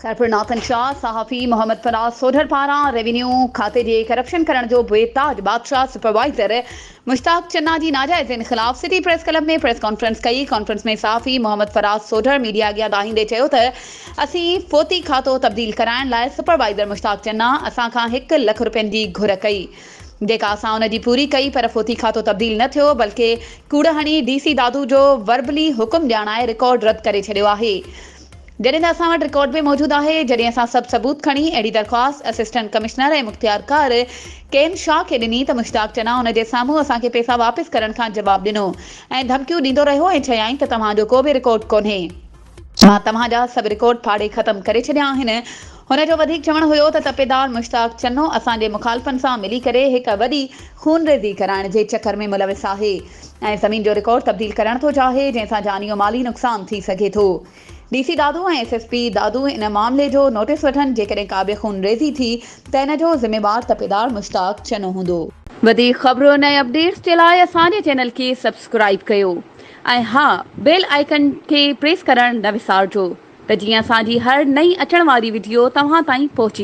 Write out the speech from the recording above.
خيرپور ناٿن شاهه، صحافي محمد فراز سوڍر پاران ريونيو کاتي جي ڪرپشن ڪرڻ جو بي تاج بادشاهه سپروائيزر مشتاق چنا جي ناجائزين خلاف city press club ۾ press conference ڪئي، ڪانفرنس ۾ صحافي محمد فراز سوڍر ميڊيا اڳيان دانهيندي چيو ته اسين فوتي کاتو تبديل ڪرائڻ لاء سپروائيزر مشتاق چنا اسان کان هڪ لک روپين جي گهر ڪئي جيڪا اسان ان جي پوري ڪئي پر فوتي کاتو تبديل نه ٿيو بلڪه ڪوڙ هڻي ڊي سي دادو جو وربلي حڪم ڄاڻائي رڪارڊ رد ڪري ڇڏيو آهي. جڏهن ته اسان وٽ رڪارڊ به موجود آهي، جڏهن اسان سڀ ثبوت کڻي اهڙي درخواست اسسٽنٽ ڪمشنر ۽ مختيارڪار ڪين شاهه کي ڏني ته مشتاق چنا ان جي سامهون اسان کي پئسا واپس ڪرڻ کان جواب ڏنو ۽ ڌمڪيون ڏيندو رهيو ۽ چيائين ته توهان جو ڪو به رڪارڊ ڪونهي. مان توهان جا سڀ رڪارڊ ڦاڙي ختم ڪري ڇڏيا آهن. هن جو وڌيڪ چوڻ هيو ته تپيدار مشتاق چنو اسان جي مخالفن سان ملي ڪري هڪ وڏي خونريزي ڪرائڻ جي چڪر ۾ ملوث آهي ۽ زمين جو رڪارڊ تبديل ڪرڻ ٿو چاهي جنهن سان جاني و مالي نقصان ٿي سگهي ٿو. D C Dadu ۽ S S P Dadu ان معاملي جو نوٽيس وٺن جيڪڏهن ڪا به خونريزي ٿي ته ان جو ذميوار تپيدار مشتاق چنو هوندو. وڌيڪ خبرن ۽ اپڊيٽس جي لاء اسان جي چينل کي سبسڪرائيب ڪيو ۽ ها بيل آئيڪن کي پريس ڪرڻ نه وسارجو ته جيئن اسان جي هر نئين اچڻ واري وڊيو توهان تائين پهچي.